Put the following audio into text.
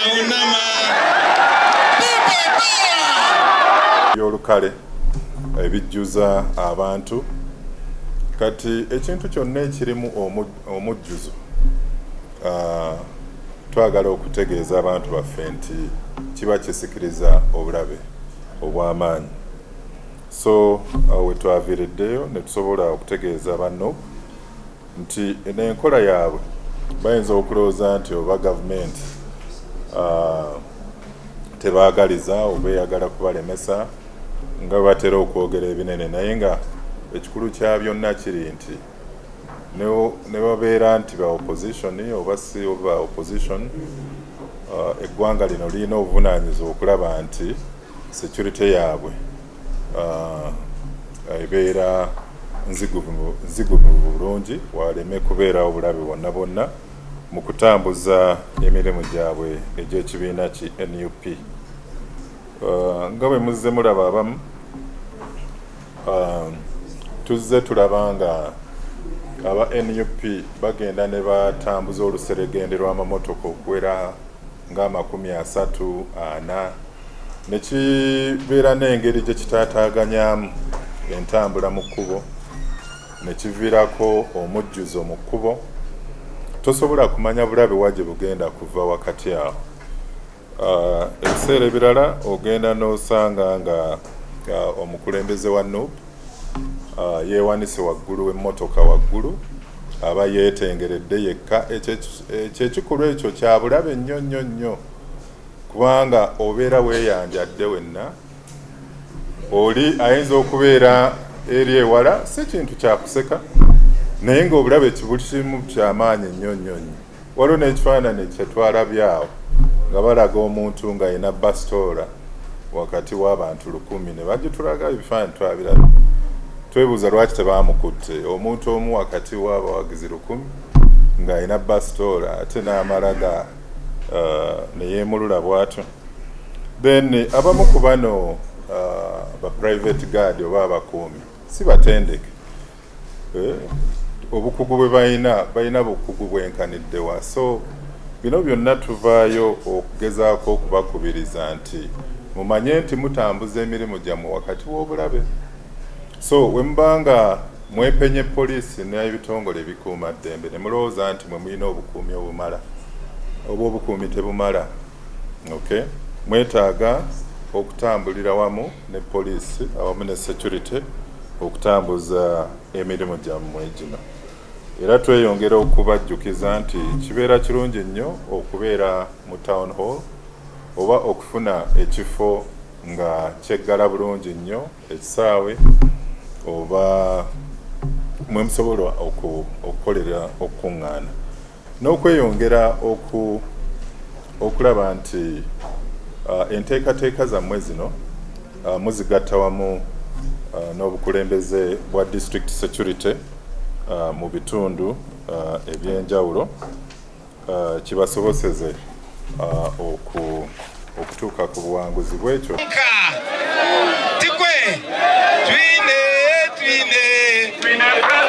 Unama. People power! Byolukale ebijjuza abantu. Kati ekintu kyonna ekirimu omujjuzo, twagala okutegeeza abantu baffe nti kiba kisikiriza obulabe obw'amaanyi. So awo we twaviiriddeyo ne tusobola okutegeeza banno nti n'enkola yaabwe bayinza okulowooza nti oba gavumenti tebaagaliza oba eyagala kubalemesa, nga bwe batera okwogera ebinene. Naye nga ekikulu kya byonna kiri nti ne babeera nti ba opposition oba si oba opposition, eggwanga lino lirina obuvunaanyizibwa okulaba nti security yaabwe ebeera nzigumivu bulungi, waleme kubeerawo obulabe bwonna bwonna mu kutambuza emirimu gyabwe egy'ekibiina ki NUP. Nga bwe muzze mulaba abamu, tuzze tulaba nga aba NUP bagenda ne batambuza oluseregende lw'amamotoka okuwera nga 30, 40, ne kibeera n'engeri gye kitaataaganyamu entambula mu kkubo, ne kiviirako omujjuzo mu kkubo. Tosobola kumanya bulabe wa gye bugenda kuva wakati awo. Ebiseera ebirala ogenda n'osanga nga omukulembeze wa NUP yeewanise waggulu w'emmotoka waggulu, aba yeetengeredde yekka. Ekyo ekikolwa ekyo kya bulabe nnyo nnyo nnyo, kubanga obeera weeyanjadde wenna, oli ayinza okubeera eri ewala. Si kintu kyakuseka, naye ng'obulabe kibuli kimu kyamaanyi nnyo nnyo nnyo. Waliwo n'ekifaananyi kyetwalabye awo nga balaga omuntu ng'alina basitoola wakati w'abantu 1000, ne bagitulaga. Ebifaananyi twabirabye, twebuuza lwaki tebamukutte. Omuntu omu wakati w'abawagizi 1000 ng'alina basitoola, ate n'amala ga ne yeemulula bw'atyo. Then abamu ku bano ba private guard oba abakuumi si batendeke. Obukugu bwe balina, balina bukugu bwenkaniddewa? So bino byonna tuvaayo okugezaako okubakubiriza nti mumanye nti mutambuza emirimu gyammwe wakati w'obulabe. So we muba nga mwepenye poliisi n'ebitongole ebikuuma ddembe ne mulowooza nti mwe mulina obukuumi obumala, oba obukuumi tebumala, okay, mwetaaga okutambulira wamu ne poliisi awamu ne security okutambuza emirimu gyammwe gino. Era tweyongera okubajjukiza nti kibeera kirungi nnyo okubeera mu town hall oba okufuna ekifo nga kyeggala bulungi nnyo, ekisaawe oba mwe musobola okukolera okukuŋŋaana, n'okweyongera okulaba nti enteekateeka zammwe zino muzigatta wamu n'obukulembeze bwa district security mu bitundu ebyenjawulo, kibasoboseze okutuuka ku buwanguzi bwekyo. Nka. Tikwe. Twine, twine.